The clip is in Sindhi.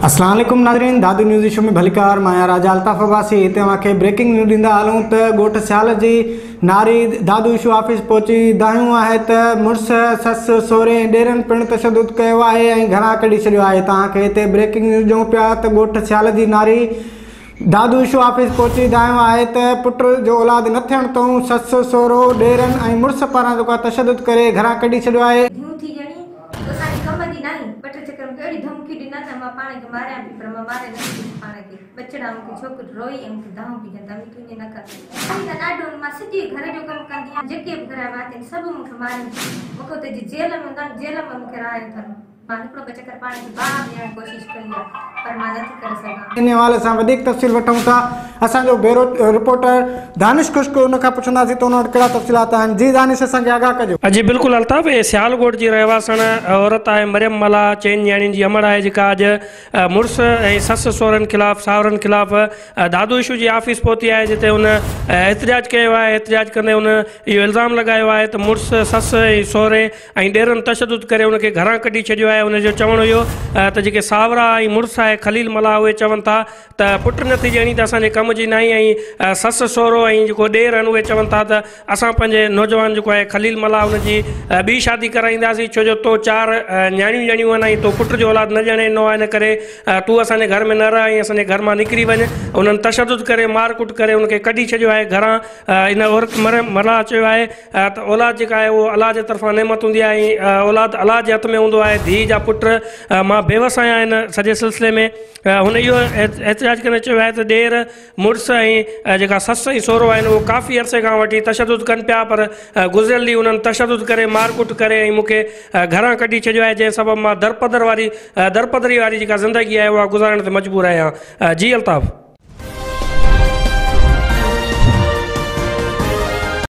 اسلام عليڪم ناظرين دادو نيوز ايشو ۾ ڀليڪار مان آهيان راجا الطاف عباسي هتي اوهان کي بريڪنگ نيوز ڏيندا هلون ته ڳوٺ سيال جي ناري دادو ايشو آفيس پهچي دانهيون آهي ته مڙس سس سهري ۽ ڏيرن پڻ تشدد ڪيو آهي ۽ گهران ڪڍي ڇڏيو آهي توهان کي هتي بريڪنگ نيوز ڏيون پيا ته ڳوٺ سيال جي ناري دادو ايشو آفيس پهچي دانهيو آهي ته پٽ جو اولاد نه ٿيڻ تون سس سهرو ڏيرن ۽ مڙس پاران جيڪو آهي تشدد ڪري گهران ڪڍي ڇڏيو آهي. ڌيون ٿي ڄڻي ته اسان جي ڪم جي ناهي. ٻه ٽي چڪر مونکي اهڙي ڌمڪي ڏنن ۽ مان پاڻ کي ماريان پئي پر مان ماري نه سگهيس پاڻ کي. ٻچڙا مونکي ڇوڪري روئي ۽ مونکي دانهون پئي ڪن ته امي تون ائين نه ڪر. امي ته ڏاڍو مان سڄي گهر جو ڪم ڪندي آهيان جيڪي به گهر جا ڀاتي آهن سڀ مونکي مارين ٿا. مونکي اتي جي جيل ۾ هوندا آهن جيل ۾ مونکي رهايو اٿن. مان هڪڙو ٻه چڪر پاڻ کي باهه به ڏيڻ جي ڪوشش ڪئي آهي پر مان نٿي ڪري سگهان. ان حوالي سان وڌيڪ تفصيل وٺون ٿا اسان جو بيورو رپورٽر دانش خشڪ ان کان پڇنداسين ته ان وٽ ڪهڙا تفصيلات آهن جي دانش اسان کي آگاهه ڪجو. جي بلڪل الطاف هي سيال ڳوٺ جي رهواسڻ عورت آهي مريم ملاح چئن نياڻين جي امڙ آهي جيڪا اڄ مڙس ۽ سس سهرن خلاف ساهرن خلاف دادو اشو جي آفيس پهتي آهي جتي هن احتجاج ڪيو آهي احتجاج ڪندي هن اهو الزام لڳايو آهي ته مڙس سس ۽ سهري ۽ ڏيرن تشدد ڪري ان کي گهران ڪڍي ڇڏيو آهي ان جو چوڻ هيو ته جيڪي ساهورا ۽ مڙس آهي خليل ملاح اهي چون ٿا ته پٽ نٿي ڄڻي ته اسان جي ڪم جي ناهي ۽ سس سهرو ۽ جيڪو ڏير آهن اهي چون ٿا ته اسان پنهنجي نوجوان جيڪو آهي خليل ملاح ان جي ٻي شادي ڪرائينداسين ڇو جو تو چار نياڻيون ڄڻيون آهن ۽ تو پٽ جو اولاد نه ڄڻي ڏنو آهي ان ڪري تون اسان جي گهر ۾ نه رهه ۽ اسان جي گهر مان نڪري وڃ انهن تشدد ڪري مار ڪٽ ڪري ان کي ڪڍي ڇڏيو آهي گهران ان عورت مريم ملاح چيو آهي ته اولاد جيڪا آهي اهو الله جي طرفان نعمت هوندي آهي ۽ اولاد الله جي هٿ ۾ هوندو آهي ڌيء جا پٽ مان بيوس آهيان ان سڄي سلسلي ۾ هن اهو احتجاج ڪندي چيو آهي ته ڏير مڙس ۽ جيڪا سس ۽ سهرو آهن اهو ڪافي عرصي کان وٺي تشدد ڪن پيا پر گذريل ڏينهن انهن تشدد ڪري مار ڪٽ ڪري ۽ مون کي گهران ڪڍي ڇڏيو آهي جنهن سبب مان درپدر واري درپدري واري جيڪا زندگي آهي اها گذارڻ تي مجبور آهيان جي الطاف.